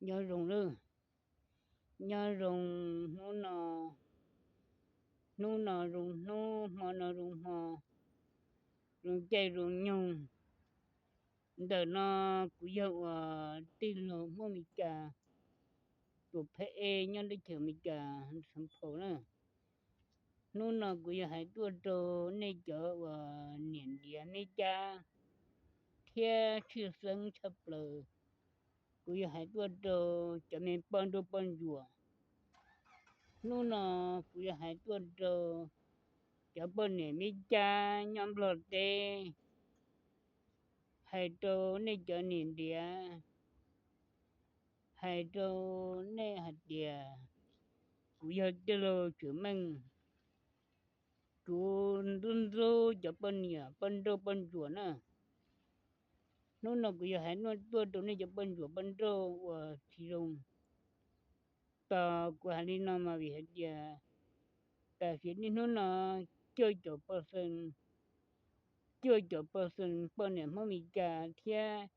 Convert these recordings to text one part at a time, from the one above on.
Nyob zoo lawm, nyob zoo hnub no, hnub no zoo hnub, hmo no zoo hmo, zoo caij zoo nyoog. Ntawm no kuv yog uas tij laug Hmoob Mes Kas, tus phab ej nyob teb chaws Mes Kas, Saint Paul na. Hnub no kuv yog hais tuaj rau nej cov uas niam ntiav me cab thiab tshwj xeeb tshaj plaws, kuv yog hais tuaj rau cov me poj nrauj poj ntsuam. Hnub no kuv yog hais tuaj rau cov poj niam me cab nyob Nplog teb, hais rau nej cov niam ntiav, hais rau nej hais tias kuv yog tij laug Tsuas Meej, kuv ntxub ntxub cov poj niam poj nrauj poj ntsuam na. Hnub no kuv yog hais tuaj rau nej cov poj ntsuam poj nrauj uas tsis zoo. Tos kuv hais li no mas vim hais tias tam sim niaj hnub no cuaj caum pawj xeem, cuaj caum pawj xeem poj niam Hmoob Mes Kas thiab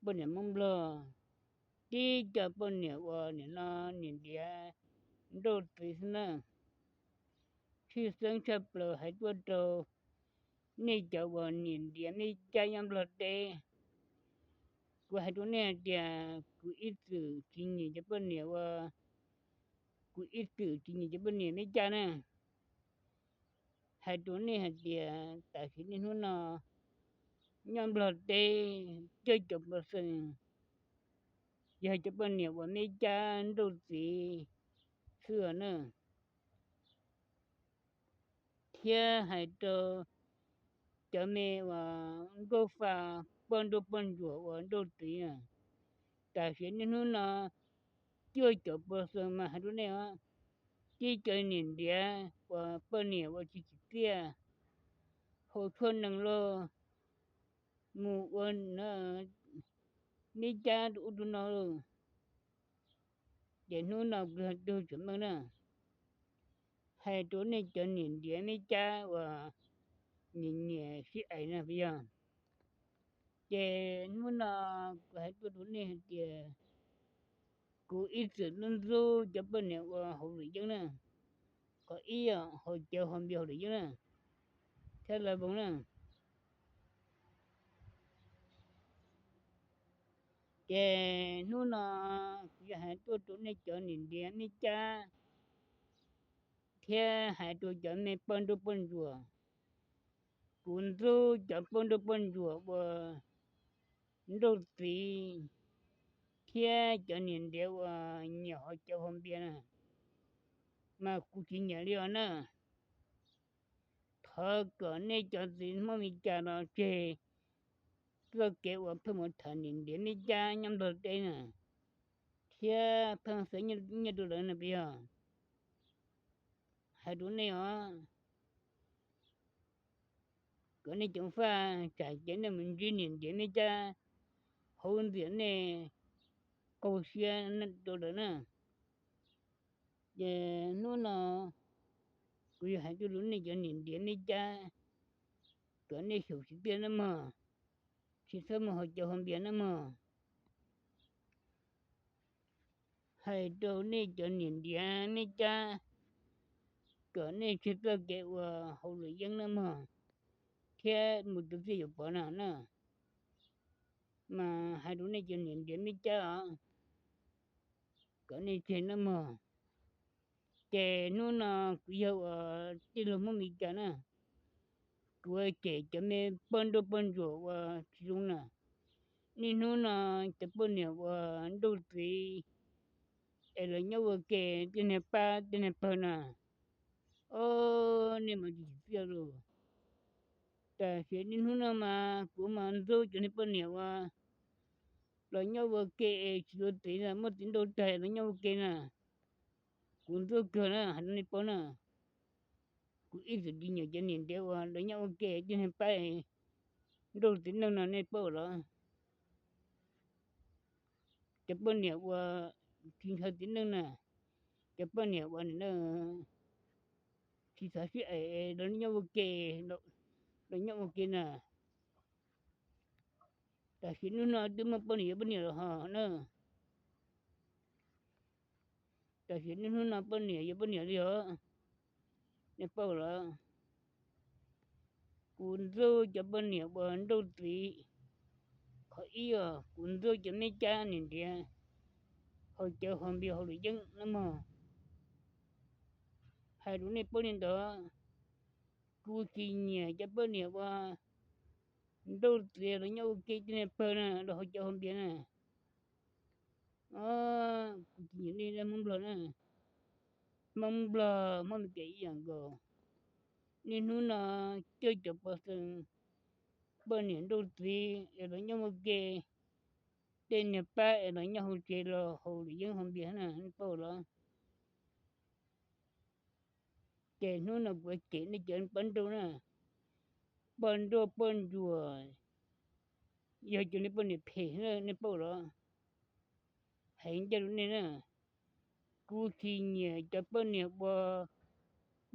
poj niam Hmoob Nplog, tib co poj niam uas nim no niam ntiav nrauj txiv xwb na. Tshwj xeeb tshaj plaws hais tuaj rau nej cov uas niam ntiav me cab nyob Nplog teb. Kuv hais rau nej hais tias kuv ib txwm tsis nyiam cov poj niam uas, kuv ib txwm tsis nyiam cov poj niam me cab na. Hais rau nej hais tias tam sim niaj hnub no nyob Nplog teb cuaj caum pawj xeem yog cov poj niam uas me cab nrauj txiv xwb na. Thiab hais rau cov me uas nkauj fa poj nrauj poj ntsuam uas nrauj txiv na, tam sim niaj hnub no cuaj caum pawj xeem mas hais rau nej os, tib co niam ntiav uas poj niam uas tsis tsim txiaj, hau tshuaj nees los mus ua me cab rau ub rau no lawm. Ces hnub no kuv yog tij laug Tsuas Meej na, hais rau nej cov niam ntiav me cab uas nyiam nyiam sib aim na puas yog. Ces hnub no kuv hais tuaj rau nej hais tias kuv ib txwm ntxub ntxub cov poj niam uas haus luam yeeb na, qhov ib yog haus cawv haus npias haus luam yeeb na, thiab la voos na. Ces hnub no kuv yog hais tuaj rau nej cov niam ntiav me cab thiab hais rau cov me poj nrauj poj ntsuam. Kuv ntxub cov poj nrauj poj ntsuam uas nrauj txiv thiab cov niam ntiav uas nyiam haus cawv haus npias na, mas kuv tsis nyiam li os na. Thov kom nej cov txiv Hmoob Mes Kas los tseg txoj kev uas pheej mus tham niam ntiav me cab nyob Nplog teb na, thiab pheej xav nyiaj rau lawv na puas yog. Hais rau nej os, kom nej ceev faj tsam ces nej mus ntsib niam ntiav me cab hauv ntxias nej qaug siab rau lawv na. Ces hnub no kuv yog hais tuaj rau nej cov niam ntiav me cab, kom nej xyaum tsis tiaj nawb mog, tsis txhob mus haus cawv haus npias nawb mog. Hais rau nej cov niam ntiav me cab, kom nej tseg txoj kev uas haus luam yeeb nawb mog, thiab mus tus txiaj yuav pov na na. Mas hais rau nej cov niam ntiav me cab os, kom nej tseg nawb mog. Ces hnub no kuv yog uas tij laug Hmoob Mes Kas na, kuv cem cov me poj nrauj poj ntsuam uas tsis zoo na. Niaj hnub no cov poj niam uas nrauj txiv es lawv nyob ua ke, tej niag pab tej niag pawg na, o, nej mas tsis tsim txiaj lauj. Tam sim niaj hnub no mas kuv mas ntxub cov niag poj niam uas los nyob ua ke es tsis yuav txiv na, muab txiv nrauj tag los nyob ua ke na. Kuv ntxub kawg na, hais rau nej paub na. Kuv ib txwm tsis nyiam cov niam ntiav uas los nyob ua ke tej niag pab nrauj txiv neej no nej paub los. Cov poj niam uas tsis ntshaw txiv neej na, cov poj niam uas nim no tsis xav sib aim los nyob ua ke, los nyob ua ke na. Tam sim hnub no twb muaj poj niam yuav poj niam los hos na, Tam sim niaj hnub no poj niam yog poj niam li os, nej paub lawm. Kuv ntxub cov poj niam uas nrauj txiv. Qhov ib os, kuv ntxub cov me cab niam ntiav haus cawv haus npias haus luam yeeb no mog. Hais rau nej paub li ntawd, kuv tsis nyiam cov poj niam uas nrauj txiv los nyob ua ke tej niag pawg na, los haus cawv haus npias na. Kuv tsis nyiam nej Hmoob Nplog na. Hmoob Nplog Hmoob Meskas ib yam nkaus. Niaj hnub no coj cov pov xeem poj niam nrauj txiv es los nyob ua ke, tej niag pab es los nyob hauv tsev los haus luam yeeb haus npias na, nej paub los. Ces hnub no kuv cem nej cov poj nrauj na, poj nrauj poj ntsuam, yog cov niag poj niam phem, nej paub los. Hais ncaj rau nej na, kuv tsis nyiam cov poj niam uas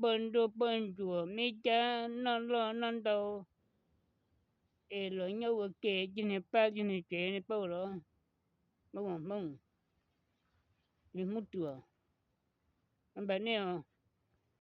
poj nrauj poj ntsuam me cab noj loj noj ntau es los nyob ua ke tej niag pab tej niag tsev, nej paub los. Hmoob, Hmoob, li Hmoob Ruas, npaj nej os.